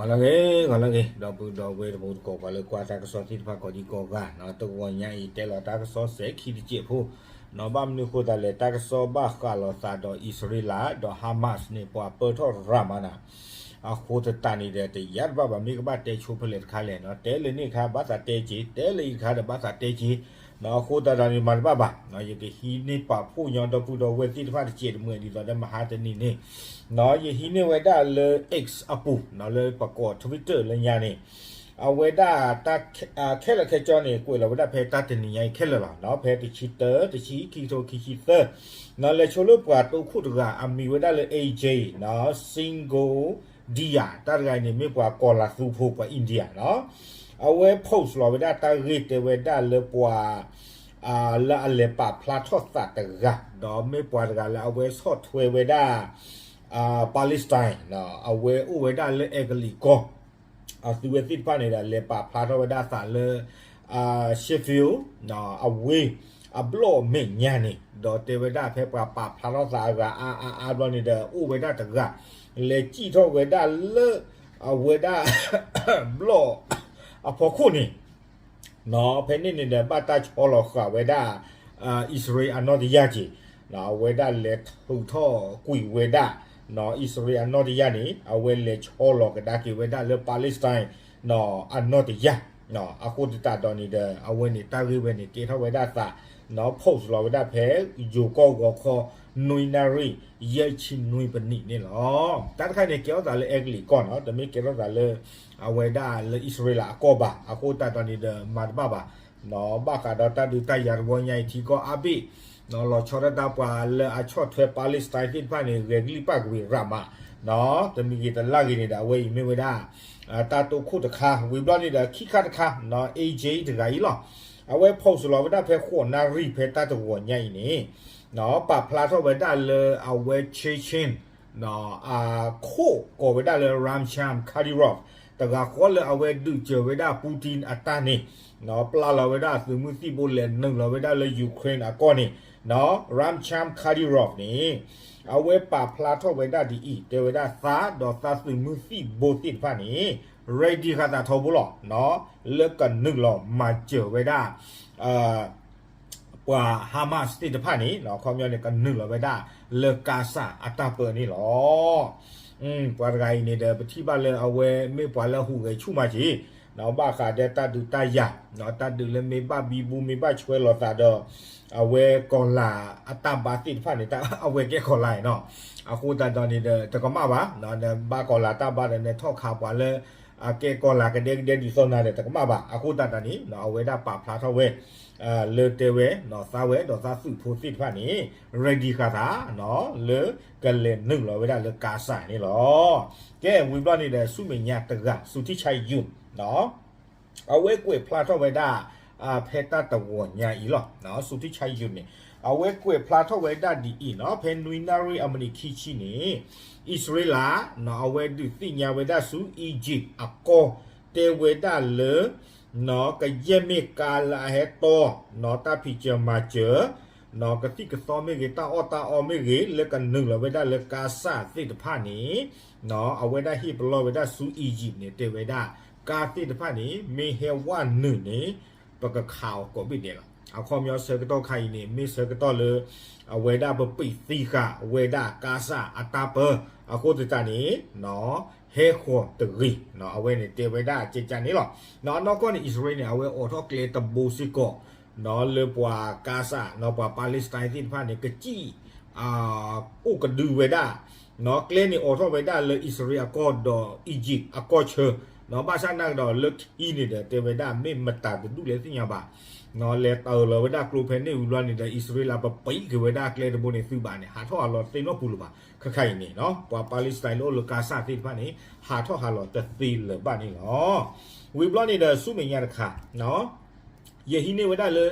ဂီၤလၢအဂ့ၤ, ဂီၤလၢအဂ့ၤ, ဒီပုၢ်ဒီဝဲၢ်တံၤသကိး ပှၤလၢကွၢ်တၢ်ကစီၣ်သ့ၣ်တဖၣ်ကိးဒံကိးဂၤ, တဂီၤညါအံၤ တဲလီၤတၢ်ကစီၣ်စဲၤခံတစဲးဖိ, ဘၣ်မနုၤအဃိသတးလဲၣ်, တၢ်ကစီၣ်ဘၣ်ဃးလိာ်သးဒီးအံၣ်စရ့လး ဒီး Hamas န့ၣ် ပှၤပၢၢ်ထီၣ်ရၤမးနၤ, အဃိသတးန့ၣ်ဒီး တယါတဘၣ်ဘၣ် မ့ၢ်ကဘၣ်တဲဆိဖဲလဲၣ်တခါလဲၣ်, တဲလၢန့ၣ်တခါ ဘၣ်သးတဲက့ၤ, တဲလၢအံၤတခါဒီး ဘၣ်သးတဲက့ၤ, အဃိသတးဒီးန့ၣ် မၤတဘၣ်ဘၣ်, ယကဟံးန့ၢ်ပာ်ဖှိၣ်ညီဒီပုၢ်ဒီဝဲၢ်သ့ၣ်တဖၣ်တစဲးတမှဲၤဒ်သိးဒီးမဟါတနံၤန့ၣ် ယဟံးန့ၢ်ဝဲဒၣ်လၢ X အပူၤ လၢပကိး Twitter လၢညါန့ၣ်, အဝဲဒၣ် ခဲလၢာ်ခဲဆ့န့ၣ် ကွဲးလီၤဝဲဒၣ်ဖဲတၢ်တနံၤညါအံၤခဲလၢာ်လီၤ, ဖဲတဆံတၢ တဆံ ခံကထိခံဆံသၢ, လဲၤဆိလၢပှၤတိခိၣ်တဂၤ အမံၤဝဲဒၣ်လၢ A J နီၤ Singh Godia တၢ်တဂၤအံၤန့ၣ် မ့ၢ်ပှၤကီၤလၤသူဖိ ပှၤ India နီၤ, အဝဲ post လီၤဝဲဒၣ်တၢ်ဂ့ၢ်တဲဝဲဒၣ်လၢပှၤ လၢအလဲၤပာ်ဖျါထီၣ်သးတဂၤ, ဒီးမ့ၢ်ပှၤတဂၤလၢအဝဲဆီၣ်ထွဲဝဲဒၣ် Palestine နီၤ, အဝဲအိၣ်ဝဲဒၣ်လၢအဲကလံးကီၢ်, အသုဝဲသ့ၣ်တဖၣ်န့ၣ်ဒီး လဲၤပာ်ဖျါထီၣ်ဝဲဒၣ်သးလၢ Sheffield အဝ့ၢ်အဘျီၣ်မဲာ်ညါန့ၣ်, ဒီးတဲဝဲဒၣ်ဖဲပှၤပာ်ဖျါထီၣ်သးအဂၤအါအါအါဘျီန့ၣ်ဒီး အိၣ်ဝဲဒၣ်တဂၤ လဲၤစံၣ်ထီၣ်ဝဲဒၣ်လၢ အဝဲဒၣ် ဘျီၣ်အဖီခိၣ်န့ၣ် ဖဲန့ၣ်န့ၣ်ဒီး ဘၣ်တၢ်ဆီလီၤဃာ်ဝဲဒၣ် အံၣ်စရ့လးအနီၢ်တယၢ်က့ၤ, အဝဲဒၣ်လဲၤထုးထီၣ်ကွံာ်ဝဲဒၣ် အံၣ်စရ့လးအနီၢ်တယၢ်န့ၣ် အဝဲလဲၤဆီလီၤကဒါက့ၤဝဲဒၣ်လၢ Palestine အနီၢ်တယၢ်, အဃိသတးဒီးန့ၣ်ဒီး အဝဲန့ၣ်တၢ်ဂ့ၢ်ဝဲန့ၣ် ကဲထီၣ်ဝဲဒၣ်သး post လီၤဝဲဒၣ်ဖဲ ယိၤကီၢ်ဂီၤခီ နွံနၣ်ရံၣ် ယဲၢ်ဆံနွံပနံးန့ၣ်လီၤ. တၢ်တခါန့ၣ် ကဲထီၣ်သးလၢအဲကလံးကီၢ်နီၤ, တမ့ၢ်ကဲထီၣ်သးလၢ အဝဲဒၣ်လၢအံၣ်စရ့လးအကီၢ်ဘၣ်, အဃိသတးဒီးန့ၣ်ဒီး မၤတဘၣ်ဘၣ် ဘၣ်ဃးဒီးတၢ်ဒုးတၢ်ယၤတဝီညါအံၤ ထံကီၢ်အါဘ့ၣ် လီၤဆီဒၣ်တၢ်ပှၤလၢအဆီၣ်ထွဲ Palestine သ့ၣ်တဖၣ်န့ၣ် ဂဲၤကလံၣ်ပာ်ကွံာ်ရၤမး, တမံၤဂ့ၤတလၢ်ဂ့ၤန့ၣ်ဒီး အဝဲအံၤမ့ၢ်ဝဲဒၣ် တၢ်တိခိၣ်တခါ, ဝံၤဘျီန့ၣ်ဒီး ခံခါတခါ A J တဂၤအံၤလီၤ. အဝဲ post လီၤဝဲဒၣ်ဖဲဃိးနၣ်ရံၣ်ဖဲတၢ်တဂီၤညါအံၤန့ၣ် ပာ်ဖျါထီၣ်ဝဲဒၣ်လၢအဝဲ Chechen အခိၣ်ကိးဝဲဒၣ်လၢ Ramcham Kadyrov တဂၤဃီလၢအဝဲဒုးစၢၤဝဲဒၣ် Putin အတၢ်န့ၣ် ပျၢ်လီၤဝဲဒၣ်သုးမုၢ်သံၣ်ဘိလဲၤနုာ်လီၤဝဲဒၣ်လၢ Ukraine အကီၢ်န့ၣ် Ramcham Kadyrov န့ၣ် အဝဲပာ်ဖျါထီၣ်ဝဲဒၣ်ဒ်အံၤ, တဲဝဲဒၣ်သးဒီးသးသုးမုၢ်သံၣ်ဘိသ့ၣ်တဖၣ်န့ၣ် ready ဃာ်သးထီဘိလီၤ, လၢကနုာ်လီၤမၤစၢၤဝဲဒၣ် ပှၤ Hamas သ့ၣ်တဖၣ်န့ၣ် အခီပညီန့ၣ် ကနုာ်လီၤဝဲဒၣ်လၢ Gaza အတၢ်ပၢန့ၣ်လီၤ. ပှၤတဂၤအံၤန့ၣ်ဒီး ပထံၣ်ဘၣ်လၢအဝဲမ့ၢ်ပှၤလၢဟူးဂဲၤဆူၣ်မးက့ၤ ဘၣ်ဃးဒီးတၢ်ဒုးတၢ်ယၤ, တၢ်ဒုးလၢမ့ၢ်ဘၣ်ဘံဘူ မ့ၢ်ဘၣ်ဆွဲလီၤသးဒီး အဝဲကီၤလၤအတၢ်ဘါသ့ၣ်တဖၣ်န့ၣ် အဝဲကဲကီၤလၤအံၤနီၤ, အဃိသတးဒီးန့ၣ်ဒီး တကမၣ်ဘၣ်, ဘၣ်ကီၤလၤတၢ်ဘါဒီး နထီၣ်ခးပှၤလၢ အကဲကီၤလၤကဒဲကဒဲဒ်သိးနၤဒီး တကမၣ်ဘၣ်. အဃိသတးဒီးန့ၣ် အဝဲဒၣ်ပာ်ဖျါထီၣ်ဝဲ လၢတဲဝဲ သးဝဲဒီးသးသုးဖိသ့ၣ်တဖၣ်န့ၣ် ready ဃာ်သး လၢကလဲၤနုာ်လီၤဝဲဒၣ်လၢ Gaza န့ၣ်လီၤ. ကဲ ဝံၤဘျီန့ၣ်ဒီး ဆူမဲာ်ညါတဂၤ စူၤထံဆါယုၢ် အဝဲကွဲးဖျါထီၣ်ဝဲဒၣ် ဖဲတၢ်တဂီၤညါအံၤလီၤ. စူၤထံဆါယုၢ်န့ၣ် အဝဲကွဲးဖျါထီၣ်ဝဲဒၣ်ဒ်အံၤနီၤ, ဖဲနွံနၣ်ရံၣ်အမံးနံးခံဆံန့ၣ် အံၣ်စရ့လး အဝဲဒုးသ့ၣ်ညါဝဲဒၣ်ဆူ Egypt အကီၢ် တဲဝဲဒၣ်လၢ ကယဲၢ်မ့ၢ်ကါလၢအဟဲတီ တၢ်ဖံးစၢၤမၤစၢၤ ကသံၣ်ကသီမ့ၢ်ဂ့ၤ တၢ်အီၣ်တၢ်အီမ့ၢ်ဂ့ၤ လၢကနုာ်လီၤဝဲဒၣ်လၢ Gaza သ့ၣ်တဖၣ်န့ၣ် အဝဲဒၣ်ဟ့ၣ်ပလီၢ်ဝဲဒၣ်ဆူ Egypt န့ၣ် တဲဝဲဒၣ် ကါသ့ၣ်တဖၣ်န့ၣ် မ့ၢ်ဟဲဝဲနုာ်န့ၣ် ပကခးအီၤကိးဘ့ၣ်ဒဲးလီၤ. အခီပညီဆၢကတီၢ်ခါအံၤန့ၣ် မ့ၢ်ဆၢကတီၢ်လၢ အဝဲဒၣ်ပပံးသံဃာ်ဝဲဒၣ် Gaza အတၢ်ပၢ အဃိသတးန့ၣ် ဟဲဃီၤတဂ့ၤ အဝဲန့ၣ်တဲဝဲဒၣ်ကကန့ၣ်လီၤ. အနီၢ်ကီၢ်န့ၣ် အံၣ်စရ့လးန့ၣ် အဝဲအိးထီၣ်ကျဲတဘိစ့ၢ်ကီး လၢပှၤ Gaza ပှၤ Palestine သ့ၣ်တဖၣ်န့ၣ် ကစံၣ် အိၣ်ကဒုဝဲဒၣ် ကျဲန့ၣ်အိးထီၣ်ဝဲဒၣ်လၢအံၣ်စရ့လးအကီၢ်ဒီး Egypt အကီၢ်ဆၢ ဘၣ်ဆၣ်နာ်ကဒီးလၢခံန့ၣ်ဒီး တဲဝဲဒၣ်မ့ၢ်မတၤတဒူၣ်လဲၣ်သ့ၣ်ညါဘၣ် လဲၤတၢလီၤဝဲဒၣ်ကျိဖဲန့ၣ်ဝံၤဘျီန့ၣ်ဒီး အံၣ်စရ့လးပပံးက့ၤဝဲဒၣ်ကျဲတဘိန့ၣ်သုဘၣ်န့ၣ် ဟးထီၣ်ဟးလီၤတသ့နီတပူၤလၢၤဘၣ်. ခဲခါအံၤန့ၣ် ပှၤ Palestine လၢအိၣ်လၢ Gaza သ့ၣ်တဖၣ်န့ၣ် ဟးထီၣ်ဟးလီၤတသ့လၢၤဘၣ်န့ၣ်လီၤ. ဝံၤဘျီန့ၣ်ဒီးဆူမဲာ်ညါတခါ ယဟံးန့ၢ်ဝဲဒၣ်လၢ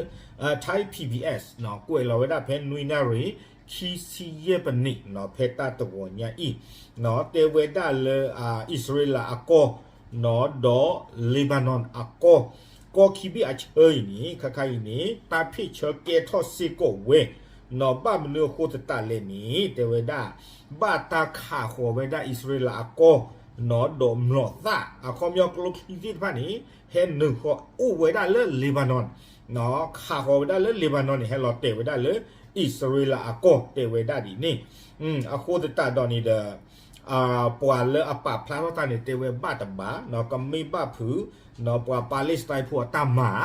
Thai P B S ကွဲးလီၤဝဲဒၣ်ဖဲနွံနၣ်ရံၣ် ခံဆံယဲၢ်ပနံး ဖဲတၢ်တဂီၤညါအံၤ တဲဝဲဒၣ်လၢ အံၣ်စရ့လးအကီၢ် ဒီး Lebanon အကီၢ် ကီၢ်ခံဘ့ၣ်အဆၢအံၤန့ၣ် ခဲခါအံၤန့ၣ် တၢ်ဖ့ၣ်ဆၢကဲထီၣ်စ့ၢ်ကီးဝဲ ဘၣ်မနုၤအဃိသတးလဲၣ်န့ၣ် တဲဝဲဒၣ် ဘၣ်တၢ်ခးဃီၤဝဲဒၣ်အံၣ်စရ့လးအကီၢ် ဒီးမျိာ်သၣ် အခီပညီကျိချံသ့ၣ်တဖၣ်န့ၣ် ဟဲနုာ်ဃီၤအိၣ်ဝဲဒၣ်လၢ Lebanon, ခးဃီၤဝဲဒၣ်လၢ Lebanon န့ၣ် ဟဲလီၤတဲာ်ဝဲဒၣ်လၢ အံၣ်စရ့လးအကီၢ် တဲဝဲဒၣ်ဒ်န့ၣ်. အဃိသတးဒီးန့ၣ်ဒီး ပှၤလၢအပာ်ဖျါထီၣ်တၢ်န့ၣ် တဲဝဲဘၣ်တဘၣ်, ကမ့ၢ်ဘၣ်ဖုး ပှၤ Palestine ဖိအတၢ်မၤ,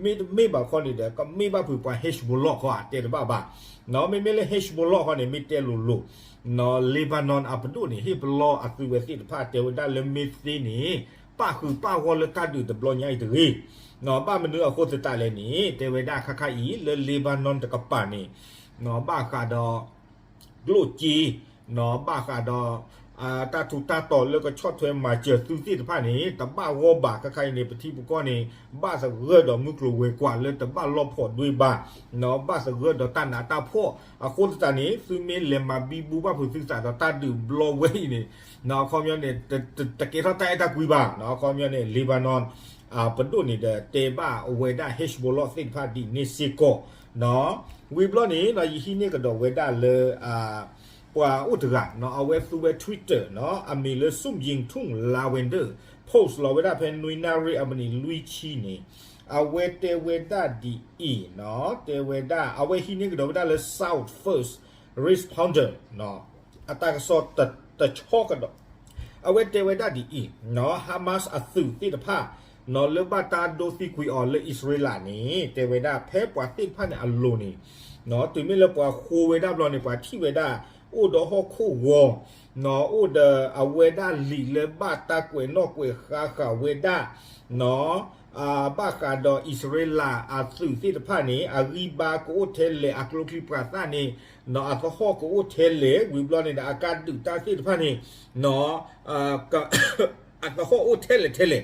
မ့တမ့ၢ်ဘၣ်ခီန့ၣ်ဒီး ကမ့ၢ်ဘၣ်ဖုးပှၤ Hezbollah ခီဧါ တဲတဘၣ်ဘၣ်. မ့မ့ၢ်လၢ Hezbollah ခီန့ၣ် မ့ၢ်တဲလိၤလိၤ Lebanon အပဒိၣ်န့ၣ် ဟ့ၣ်ပလီၢ်အသုဝဲသ့ၣ်တဖၣ် တဲဝဲဒၣ်လၢမ့ၢ်သ့န့ၣ် ပၣ်ဃုာ်ပၣ်ဂီၢ်လၢတၢ်ဒုးတဘျီညါအံၤတဂ့ၤ. ဘၣ်မနုၤအဃိသတးလဲၣ်န့ၣ် တဲဝဲဒၣ်ခါခါအံၤ လၢ Lebanon တကပၤန့ၣ် ဘၣ်ဃးဒီး ကျိၣ်စ့, ဘၣ်ဃးဒီး တၢ်ထူးတၢ်တီၤလၢကဆီၣ်ထွဲမၤစၢၤသုသ့ၣ်တဖၣ်န့ၣ် တဘၣ်ဂီၢ်ဘၣ်. ခါခါအံၤန့ၣ် ပထံပကီၢ်န့ၣ် ဘၣ်သဂၢၢ်ဒီးမုၢ်ကျိၤဝဲၤကွာ်လၢတဘၣ်လီၢ်ဖီၣ်ဒွဲဘၣ်, ဘၣ်သဂၢၢ်ဒီးတၢ်နးတၢ်ဖှီၣ်. အဃိသတးန့ၣ် သုမ့ၢ်လဲၤမၤဘံဘူဘၣ်ဖုးသုသးဒီးတၢ်ဒုးဘျီဝဲအံၤန့ၣ် အခီပညီန့ၣ် တကဲထီၣ်တၢ်အဲၣ်တၢ်ကွံဘၣ်. အခီပညီန့ၣ် Lebanon ပဒိၣ်န့ၣ်ဒီးတဲဘၣ်ဝဲဒၣ် Hezbollah သ့ၣ်တဖၣ်ဒ်န့ၣ်စ့ၢ်ကီး. ဝံၤဘျီန့ၣ် ယဟံးန့ၢ်ကဒီးဝဲဒၣ်လၢ ပှၤအိၣ်တဂၤ အဝဲသူဝဲ Twitter အမံၤလၢ Sumyingtung Lavender post လီၤဝဲဒၣ်ဖဲနွံနၣ်ရံၣ်အမံးနံးလွံၢ်ဆံန့ၣ် အဝဲတဲဝဲဒၣ်ဒ်အံၤ, တဲဝဲဒၣ် အဝဲဟံးန့ၢ်ကဒီးဝဲဒၣ်လၢ South First Responder အတၢ်ကစီၣ်တဆီကဒီး အဝဲတဲဝဲဒၣ်ဒ်အံၤ, Hamas အသုးသ့ၣ်တဖၣ် လၢဘၣ်တၢ်ဒိသံကွံာ်အီၤလၢအံၣ်စရ့လးန့ၣ် တဲဝဲဒၣ်ဖဲပှၤသ့ၣ်တဖၣ်န့ၣ်အလိၤန့ၣ် တုၤမ့ၢ်လၢပှၤဃိဝဲဒၣ်ဘျီန့ၣ် ပှၤထံၣ်ဝဲဒၣ် အိၣ်ဒီးဟီၣ်ခိၣ်ဂီၤ, အိၣ်ဒီးအဝဲဒၣ်လံာ်လၢဘၣ်တၢ်ကွဲးနီၣ်ကွဲးဃါဃာ်ဝဲဒၣ် ဘၣ်ဃးဒီးအံၣ်စရ့လးအသုးသ့ၣ်တဖၣ်န့ၣ် အဂံၢ်ဘါကအိၣ်ထဲလဲၣ်, အကျိချံပှၤသၣ်န့ၣ် အသဟီၣ်ကအိၣ်ထဲလဲၣ်, ဝံၤဘျီန့ၣ်ဒီး အကါဒုးတၢ်သ့ၣ်တဖၣ်န့ၣ် အသဟီၣ်အိၣ်ထဲလဲၣ်ထဲလဲၣ်,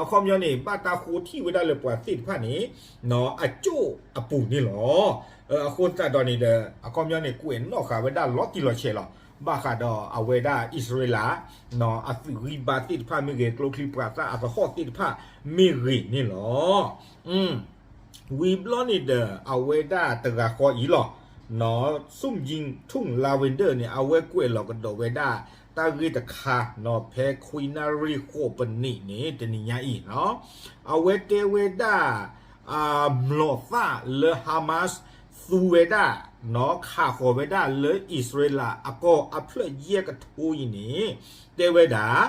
အခီပညီန့ၣ် ဘၣ်တၢ်ဃိထံၣ်ဝဲဒၣ်လၢပှၤသ့ၣ်တဖၣ်န့ၣ် အကၠိၣ်အပူၤန့ၣ်လီၤ. အဃိသတးဒီးန့ၣ်ဒီး အခီပညီန့ၣ် ကွဲးနီၣ်ဃာ်ဝဲဒၣ်လီၤတံၢ်လီၤဆဲးလီၤ. ဘၣ်ဃးဒီးအဝဲဒၣ်အံၣ်စရ့လး အသုးဂံၢ်ဘါသ့ၣ်တဖၣ်မ့ၢ်ဂ့ၤ, ကျိချံပှၤသၣ်အသဟီၣ်သ့ၣ်တဖၣ်မ့ၢ်ဂ့ၤန့ၣ်လီၤ. ဝံၤဘျီန့ၣ်ဒီး အဝဲဒၣ်တဂၤဃီအံၤလီၤ, Sumyingtung Lavender န့ၣ် အဝဲကွဲးလီၤကဒီးဝဲဒၣ် တၢ်ဂ့ၢ်တခါ ဖဲခွံနၣ်ရံၣ်ဃိးပနံးန့ၣ် တနံၤညါအံၤ အဝဲတဲဝဲဒၣ် မျိာ်သၣ်လၢ Hamas သူဝဲဒၣ် ခးဃီၤဝဲဒၣ်လၢအံၣ်စရ့လးအကီၢ်အဖျၢၣ်ယဲၢ်ကထိအံၤန့ၣ် တဲဝဲဒၣ်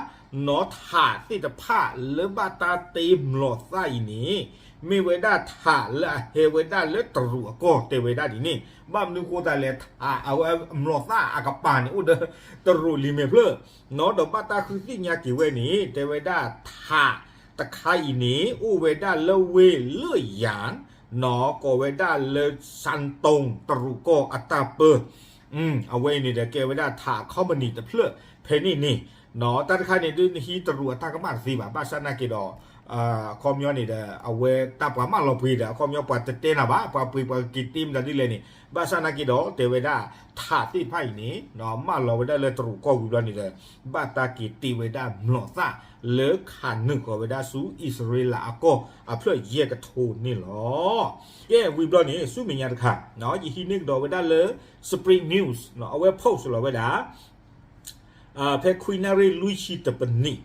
နီၢ်ထးသ့ၣ်တဖၣ်လၢဘၣ်တၢ်တ့မျိာ်သၣ်အံၤန့ၣ် မ့ၢ်ဝဲဒၣ်ထးလၢအဟဲဝဲဒၣ်လၢတရူးအကီၢ် တဲဝဲဒၣ်ဒ်န့ၣ်. ဘၣ်မနုၤဃိသတးလဲၣ် ထးအဝဲမျိာ်သၣ်အကပၤန့ၣ် အိၣ်ဒီးတရူးလံာ်မဲာ်ဖျၢၣ် ဒီးဘၣ်တၢ်ဃုသ့ၣ်ညါက့ၤဝဲန့ၣ် တဲဝဲဒၣ်ထးတခါအံၤန့ၣ် အိၣ်ဝဲဒၣ်လၢဝ့ၢ်လၢယၤ ကိးဝဲဒၣ်လၢ Shandong တရူးကီၢ်အတၢ်ပၢ အဝဲအံၤန့ၣ်ဒီးကဲဝဲဒၣ်ထး company တဖျၢၣ်ဖဲန့ၣ်န့ၣ် တၢ်တခါန့ၣ်ဒ်နဟံးတရူးအတၢ်ကမၣ်တသ့ဘၣ်. ဘၣ်ဆၣ်နာ်က့ဒီး အခီပညီန့ၣ်ဒီး အဝဲတၢ်ပှၤမၢလီၤပှ့ၤဒီး အခီပညီပှၤတတဲနၤဘၣ်, ပှၤပှ့ၤပှၤကက့ၤတ့မတၤဒ်လဲၣ်န့ၣ်. ဘၣ်ဆၣ်နာ်က့ဒီး တဲဝဲဒၣ်ထးသ့ၣ်တဖၣ်အံၤန့ၣ် မၢလီၤဝဲဒၣ်လၢတရူးကီၢ်ဝံၤဘျီန့ၣ်ဒီး ဘၣ်တၢ်က့ၤတ့ဝဲဒၣ်မျိာ်သၣ် လၢခးနုာ်ဃီၤဝဲဒၣ်ဆူအံၣ်စရ့လးအကီၢ်အဖျၢၣ်ယဲၢ်ကထိန့ၣ်လီၤ. ကဲဝံၤဘျီန့ၣ် ဆူမဲာ်ညါတခါ ယဟံးန့ၢ်ကဒီးဝဲဒၣ်လၢ Spring News အဝဲ post လီၤဝဲဒၣ် ဖဲခွံနၣ်ရံၣ်လွံၢ်ဆံတပနံး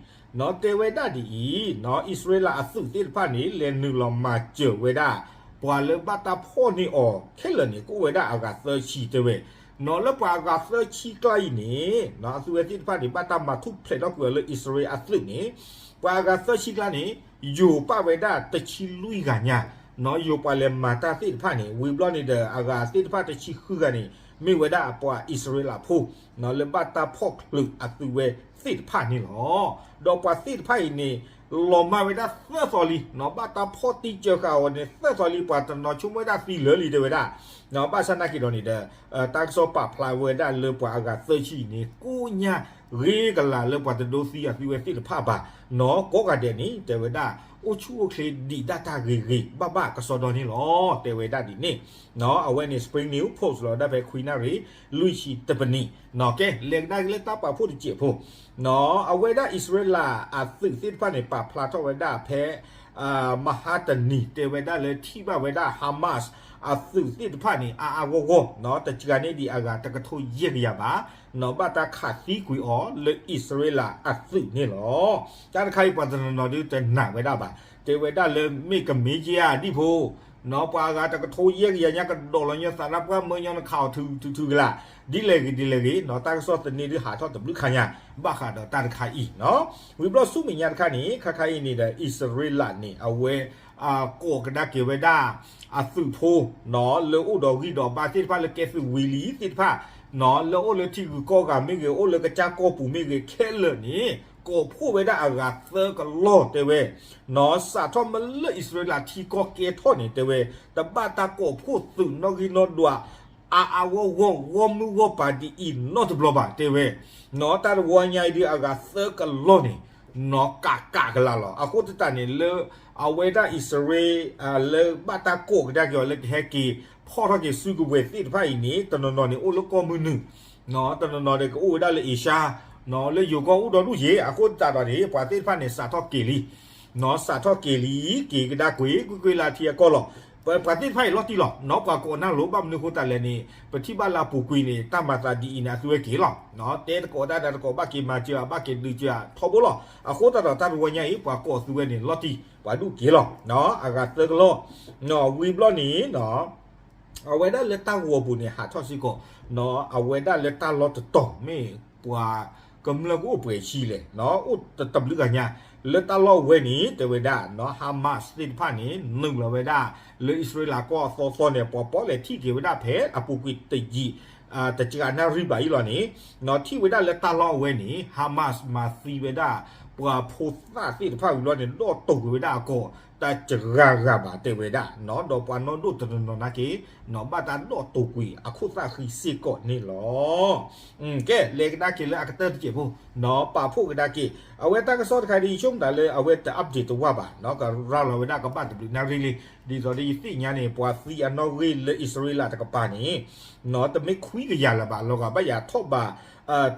တဲဝဲဒၣ်ဒ်အံၤ, အံၣ်စရ့လးအသုးသ့ၣ်တဖၣ်န့ၣ် လဲၤနုာ်လီၤမၤစၢၤဝဲဒၣ် ပှၤလၢဘၣ်တၢ်ဖီၣ်န့ၢ်အီၤခဲလၢာ်န့ၣ် ကအိၣ်ဝဲဒၣ်အဂၤသၢဆံတဲဝဲ, လၢပှၤအဂၤသၢဆံကျါအံၤန့ၣ် အသုဝဲသ့ၣ်တဖၣ်န့ၣ် ဘၣ်တၢ်မၤထူၣ်ဖျဲးထီၣ်ကွံာ်အီၤလၢအံၣ်စရ့လးအသုးန့ၣ် ပှၤအဂၤသၢဆံကျါန့ၣ် ယိၤပာ်ဝဲဒၣ်တဆံလွံၢ်ဂၤညါ, ယိၤပှၤလဲၤမၤတၢ်သ့ၣ်တဖၣ်န့ၣ် ဝံၤဘျီန့ၣ်ဒီး အဂၤသ့ၣ်တဖၣ်တဆံဃုဂၤန့ၣ် မ့ၢ်ဝဲဒၣ်ပှၤအံၣ်စရ့လးဖိ လၢဘၣ်တၢ်ဖီၣ်ချုးအသုဝဲသ့ၣ်တဖၣ်န့ၣ်လီၤ. ဒီးပှၤသ့ၣ်တဖၣ်အံၤန့ၣ် လီၤမၢ်ဝဲဒၣ်သၢသီလံ, ဘၣ်တၢ်ဖီၣ်တံၢ်စၢၤဃာ်အီၤန့ၣ် သၢသီလံ, ပှၤတနီၤဆိကမိၣ်ဝဲဒၣ်သံလၢာ်လံတဲဝဲဒၣ်. ဘၣ်ဆၣ်နာ်က့ဒီးန့ၣ်ဒီး တၢ်ကစီၣ်ပာ်ဖျါဝဲဒၣ်လၢပှၤအဂၤသၢဆံအံၤန့ၣ် ကိးညါဂ့ၤကလာ်လၢပှၤတဒိသံအသုဝဲသ့ၣ်တဖၣ်ဘၣ်. နီၢ်ကိးဂၤဒဲးန့ၣ် တဲဝဲဒၣ် အိၣ်ဆူၣ်အိၣ်ချ့ဒံးဒၣ်တၢ်ဂ့ၤဂ့ၤဘၣ်ဘၣ်ကစီဒီန့ၣ်လီၤ. တဲဝဲဒၣ်ဒ်န့ၣ် အဝဲန့ၣ် Spring News Post လီၤ ဒၣ်ဖဲခွံနၣ်ရံၣ် လွံၢ်ဆံတပနံၣ် ကဲ လဲၤကဒါက့ၤလၢတၢ်ပာ်ဖှိၣ်တစဲးဖိ အဝဲဒၣ်အံၣ်စရ့လးအသုးသ့ၣ်တဖၣ်န့ၣ် ပာ်ဖျါထီၣ်ဝဲဒၣ်ဖဲ မဟါတနံၤ တဲဝဲဒၣ်လၢထံၣ်ဘၣ်ဝဲဒၣ် Hamas အသုးသ့ၣ်တဖၣ်န့ၣ် အါအါဂီၢ်ဂီၢ် တစှၤန့ၢ်ဒံးအဂၤတကထိယဲၢ်ကယၤဘၣ် ဘၣ်တၢ်ခးသံကွံာ်အီၤလၢအံၣ်စရ့လးအသုးန့ၣ်လီၤ. တၢ်တခါအံၤပှၤတနီၤနီၤဒုးတနာ်ဝဲဒၣ်ဘၣ် တဲဝဲဒၣ်လၢမ့ၢ်ကမ့ၢ်က့ၤဧါဒံၣ်ဖိ ပှၤအဂၤတကထိယဲၢ်ကယၤညါကဒီးလီၤညီသးတၢ်ပှၢ်မၢညီနခးအီၤထုထုထုကလး ဒ်လဲၣ်ဂ့ၤဒ်လဲၣ်ဂ့ၤ တၢ်ကစီၣ်သန့ဒုးဟးထီၣ်တဘျုးခါညါ ဘၣ်ဃးဒီးတၢ်တခါအံၤ ဝံၤဘျီဆူမဲာ်ညါတခါန့ၣ် ခါခါအံၤန့ၣ်ဒီး အံၣ်စရ့လးန့ၣ် အဝဲ ကိးကဒါက့ၤဝဲဒၣ် အသုးဖိ လၢအိၣ်ဒီးဂံၢ်ဒီးဘါသ့ၣ်တဖၣ်လၢကဲသုးဝံၤလံသ့ၣ်တဖၣ် လၢအိၣ်လၢထံဂုၤကီၢ်ဂၤမ့ၢ်ဂ့ၤ အိၣ်လၢကစၢ်ကီၢ်ပူၤမ့ၢ်ဂ့ၤ ခဲလၢာ်န့ၣ် ကိးဖှိၣ်ဝဲဒၣ်အဂၤသၢကလီၢ်တဲဝဲ စးထီၣ်မ့ၢ်လၢအံၣ်စရ့လးထံကီၢ်ကဲထီၣ်န့ၣ်တဲဝဲ တဘၣ်တၢ်ကိးဖှိၣ်သုးနီၣ်ဂံၢ်နီၣ်ဒွး အါအါဂီၢ်ဂီၢ် ဂီၢ်မုၢ်ဂီၢ်ပၤဒ်အံၤနီတဘျီဘၣ်တဲဝဲ တၢ်တဝီညါအံၤဒုးအဂၤသၢကလီၢ်န့ၣ် နီၢ်ကးကးကလးလီၤ. အဃိသတးန့ၣ်လၢ အဝဲဒၣ်အံၣ်စရ့လး လၢဘၣ်တၢ်ကိးကဒါက့ၤအီၤလၢကဟဲက့ၤ ဖီၣ်ထီၣ်က့ၤစုကဝဲၤသ့ၣ်တဖၣ်အံၤန့ၣ် တနီၤနီၤန့ၣ်အိၣ်လၢကီၢ်မုၢ်နုာ် တနီၤနီၤဒီးကအိၣ်ဝဲဒၣ်လၢအ့ၡါ လၢယိၤကီၢ်အိၣ်ဒီဒူၣ်ယ့ၤ အဃိသတးဒီးန့ၣ် ပှၤသ့ၣ်တဖၣ်န့ၣ် စးထီၣ်က့ၤလံ နီၢ်စးထီၣ်က့ၤလံ က့ၤကဒါကွံာ် ကွ့ၢ်ကွ့ၢ်လၢထံအကီၢ်လီၤ. ပှၤသ့ၣ်တဖၣ်အံၤလီၤတံၢ်လီၤ နီၢ်ပှၤကိးနၢ်လိၤ ဘၣ်မနုၤအဃိသတးလဲၣ်န့ၣ် ပထံၣ်ဘၣ်လၢအပူၤကွံာ်န့ၣ် တၢ်မၤသးဒ်အံၤန့ၣ် အသုဝဲက့ၤလီၤ. တဲတကိးတၢ်ဒီးတကိး ဘၣ်က့ၤမၤစၢၤ ဘၣ်က့ၤဒုးစၢၤထီဘိလီၤ. အဃိသတးဒီးတၢ်တဝီညါအံၤ ပှၤကိးသုဝဲန့ၣ် လီၤတံၢ် ပှၤဒူၣ်က့ၤလီၤ အဂၤသၢကလီၢ် ဝံၤဘျီန့ၣ် အဝဲဒၣ်လၢတၢ်ဂီၤပူၤန့ၣ် ဟးထီၣ်စ့ၢ်ကီး အဝဲဒၣ်လၢတၢ်လီၢ်တတီၤ မ့ၢ်ပှၤကမျၢၢ်ကအိၣ်ပှဲၤဆံလဲၣ် အိၣ်တဘျုးဂၤညါ လၢတၢ်လီၢ်ဝဲန့ၣ် တဲဝဲဒၣ် Hamas သ့ၣ်တဖၣ်န့ၣ် နုာ်လီၤဝဲဒၣ် လၢအံၣ်စရ့လးကီၢ်အသီသီန့ၣ် ပှၤပီၣ်လဲၣ်ထံၣ်က့ၤဝဲဒၣ်ဖဲအပူၤကွံာ်တယံာ် တစှၤနၣ်ရံၣ်ဘၣ်အံၤလီၤန့ၣ် ထံၣ်ဝဲဒၣ်လၢတၢ်လီၢ်အဝဲန့ၣ် Hamas မၤသံဝဲဒၣ် ပှၤဖိသၣ်သ့ၣ်တဖၣ်ဝံၤလီၤန့ၣ် ဒီးတိာ်ကွံာ်ဝဲဒၣ်အကိာ် တစှၤဂၤဘၣ်တဲဝဲဒၣ် ဒီးပှၤနီၢ်ဒိၣ်တနီၤနီၤနာ်က့ ဘၣ်တၢ်ဒီးတိာ်ကွံာ်အခိၣ်သၣ်ဃံစ့ၢ်ကီးန့ၣ်လီၤ. ကဲ လဲၤကဒါက့ၤလၢအကတၢၢ်တစဲးဖိ ပာ်ဖှိၣ်ကဒါက့ၤ အဝဲတၢ်ကစီၣ်တခါဒ် ယဆိကမိၣ်သးလၢအဝဲတ update တဝၢ်ဘၣ် ကရၤလီၤဝဲဒၣ်ကဘၣ်တဘျုးနၣ်ရံၣ်လံ ဒ်သိးဒီးယသ့ၣ်ညါန့ၣ် ပှၤသံအနီၣ်ဂံၢ်လၢအံၣ်စရ့လးတကပၤန့ၣ် တမ့ၢ်ခွံကယၤလၢၤဘၣ် လီၤဂာ်ဘၣ်ယၤထီၣ်ဘး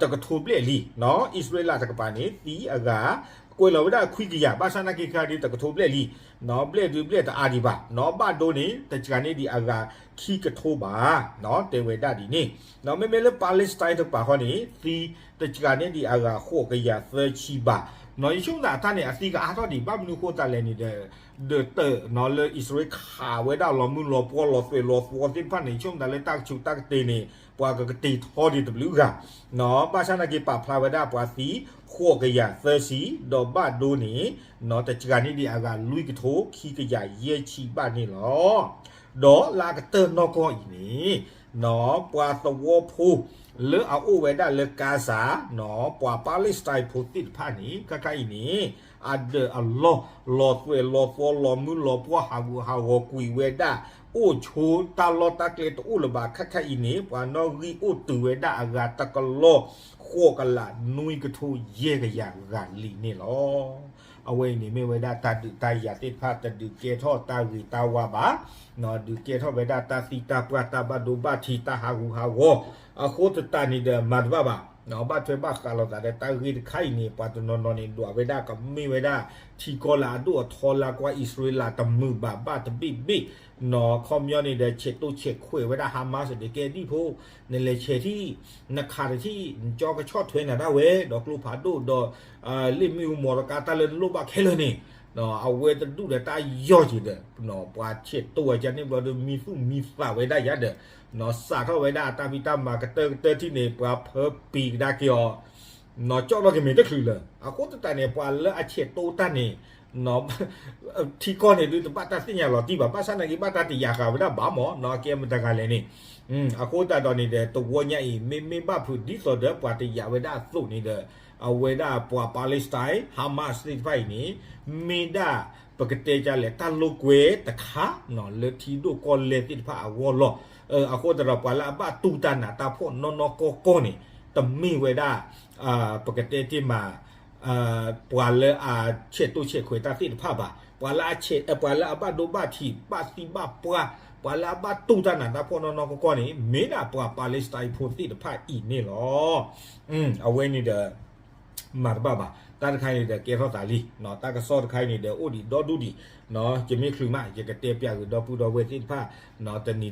တကထိဘျဲၣ်လံ အံၣ်စရ့လးတကပၤန့ၣ် သံအဂၤ ကွဲးလီၤဝဲဒၣ်ခွံကယၤ ဘၣ်ဆၣ်နာ်က့ခါဒ်တကထိဘျဲၣ်လံ ဘျဲၣ်ဒုးဘျဲၣ်တအါဒံးဘၣ် ဘၣ်ဒိန့ၣ် တစှၤန့ၢ်ဒံးအဂၤခံကထိဘၣ် တဲဝဲဒၣ်ဒ်န့ၣ် မ့မ့ၢ်လၢ Palestine တကပၤဃီန့ၣ် သံတစှၤန့ၢ်ဒံးအဂၤဃိးကယၤသၢဆံဘၣ် ယဆိကမိၣ်သးတၢ်န့ၣ် အသံကအါထီၣ်ဒံး ဘၣ်မနုၤအဃိသတးလဲၣ်န့ၣ်ဒီး ဒီးတၢ်နီၢ်လၢအံၣ်စရ့လးခးဝဲဒၣ်လီၤမုၢ်လီၤပှီၢ်လီၤသွဲၣ်လီၤသီသ့ၣ်တဖၣ်န့ၣ် ယဆိကမိၣ်သးလၢတၢ်ကဆူးတၢ်ကတ့ၤန့ၣ် ပှၤကကတ့ၤထီဒံးတဘျုးဂၤ ဘၣ်ဆၣ်နာ်က့ပာ်ဖျါဝဲဒၣ်ပှၤသံဃိးကယၤသၢဆံ ဒီးဘၣ်ဒိန့ၣ် တစှၤန့ၢ်ဒံးအဂၤလွံၢ်ကထိခံကယၤယဲၢ်ဆံဘၣ်န့ၣ်လီၤ. ဒီးလၢအကတၢၢ်နီၢ်ကီၢ်အံၤန့ၣ် ပှၤသဝီဖိ လၢအအိၣ်ဝဲဒၣ်လၢ Gaza ပှၤ Palestine ဖိသ့ၣ်တဖၣ်န့ၣ် ခါခါအံၤန့ၣ် အဒၢးအလီၢ် လီၤသွဲၣ်လီၤသီလီၤမုၢ်လီၤပှီၢ်ဟးဂူာ်ဟးဂီၤကွံာ်ဝဲဒၣ် အိၣ်ဆိတၢ်လီၢ်တၢ်ကျဲတအိၣ်လၢၤဘၣ် ခါခါအံၤန့ၣ် ပှၤနီၣ်ဂံၢ်အိၣ်တုၤဝဲဒၣ်အဂၤတကလီၢ် ဃိးကလးနွံကထိယဲၢ်ကယၤဂၤလံန့ၣ်လီၤ. အဝဲအံၤန့ၣ်မ့ၢ်ဝဲဒၣ်တၢ်ဒုးတၢ်ယၤသ့ၣ်တဖၣ် တဒုးကဲထီၣ်တၢ်ဂ့ၤတၢ်ဝါဘၣ် ဒုးကဲထီၣ်ဝဲဒၣ်တၢ်သံတၢ်ပှၢ်တၢ်ဘၣ်ဒိဘၣ်ထံးတၢ်ဟးဂူာ်ဟးဂီၤ အဃိသတးန့ၣ်ဒီးမၤတဘၣ်ဘၣ် ဘၣ်ထွဲဘၣ်ဃးလိာ်သးဒီးတၢ်ဂ့ၢ်တခါအံၤန့ၣ် ပှၤတနီၤနီၤန့ၣ် ဒွးဝဲဒၣ်ကမ့ၢ်ဝဲဒၣ် ထံကီၢ်လၢအဒိၣ်အထီလၢကွၢ်အံၣ်စရ့လးတမုာ်ဘၣ်ဘၣ်တဘ့ၣ်ဘ့ၣ် နီၢ်ခီပညီန့ၣ်ဒီး ဆဲးတိၢ်ဆဲးခွဲးဝဲဒၣ် Hamas ဒီးကဲဒံၣ်ဖိ နလဲၤဆဲးထံၣ် နခးတထံၣ် နကၠီကဆီၣ်ထွဲနၤဒၣ်ဝဲ ဒီးကျိဖးဒိၣ်ဒီး လ့ၣ်မ့ၣ်အူမီၤတကါတၢ်လၢနလိၣ်ဘၣ်ခဲလၢာ်န့ၣ် အဝဲတဒူၣ်ဒီးတၢ်ယီၢ်က့ၤဒီး ပှၤဆဲးတိၢ်ဝဲကန့ၣ်ဘျီဒီး မံသူၣ်မံသးဝဲဒၣ်ယၤဒီး စးထီၣ်ဝဲဒၣ်အတၢ်ဖံးတၢ်မၤကတၢၢ်ကတၢၢ်ထံၣ်န့ၣ် ပှၤဖၢပံၤကဒါက့ၤအီၤ နီၢ်ကၠီၣ်ထီၣ်က့ၤမ့ၢ်တချုးလၢၤ အဃိသတးန့ၣ် ပှၤလၢအဆဲးတိၢ်တၢ်န့ၣ် ထံကီၢ်န့ၣ်ဒုးတဘၣ်တၢ်သ့ၣ်ညါလီၤတံၢ်ဘၣ် ဘၣ်ဆၣ်နာ်က့ဘၣ်တၢ်တယာ်ဃာ်ဝဲဒၣ်ဘၣ်မး နီၢ်ကဲမတၤဂၤလဲၣ်န့ၣ် အဃိသတးဒီးန့ၣ်ဒီး တဝီညါအံၤ မ့မ့ၢ်ဘၣ်ဖုးဒ်သိးဒီးပှၤတယာ်ဝဲဒၣ်အသိးန့ၣ်ဒီး အဝဲဒၣ်ပှၤ Palestine Hamas သ့ၣ်တဖၣ်အံၤန့ၣ် မ့ၢ်ဒၣ် ပကတဲဒ်လဲၣ် တၢ်လိာ်ကွဲတခါ လၢထံဒိၣ်ကီၢ်လဲၢ်သ့ၣ်တဖၣ်အဂီၢ်လီၤ. အဃိသတးဒီးပှၤလၢအဘၣ်တူၢ်တၢ်နးတၢ်ဖှီၣ်နီၢ်နီၢ်ကီၢ်ကီၢ်န့ၣ် တမ့ၢ်ဝဲဒၣ် ပကတဲတ့ၢ်မး ပှၤလၢအဆဲးတိၢ်ဆဲးခွဲးတၢ်သ့ၣ်တဖၣ်ဘၣ်, ပှၤလၢအဆဲး ပှၤလၢအဘၣ်ဒိဘၣ်ထံး ဘၣ်သံဘၣ်ပှၢ်, ပှၤလၢအဘၣ်တူၢ်တၢ်နးတၢ်ဖှီၣ်နီၢ်နီၢ်ကီၢ်ကီၢ်န့ၣ် မ့ၢ်ဒၣ်ပှၤ Palestine ဖိသ့ၣ်တဖၣ်အံၤန့ၣ်လီၤ. အဝဲန့ၣ်ဒီး မၤတဘၣ်ဘၣ်, တၢ်တခါန့ၣ်ဒီးကဲထီၣ်သးလံ, တၢ်ကစီၣ်တခါအံၤန့ၣ်ဒီးအိၣ်ဒံးဒီဒူၣ်ဒံး, ယမ့ၢ်ချုးမး ယကတဲပၠးဂ့ၤဒီပုၢ်ဒီဝဲၢ်သ့ၣ်တဖၣ်, တနံၤတဝီ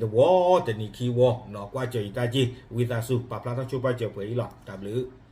တနံၤခံဝီ, ကွၢ်စၢၤယတၢ်က့ၢ် ဝံသးစူၤ ပာ်ဖျါထီၣ်ဆိပာ်စၢၤပှဲၤအံၤလီၤ. တၢ်ဘျုး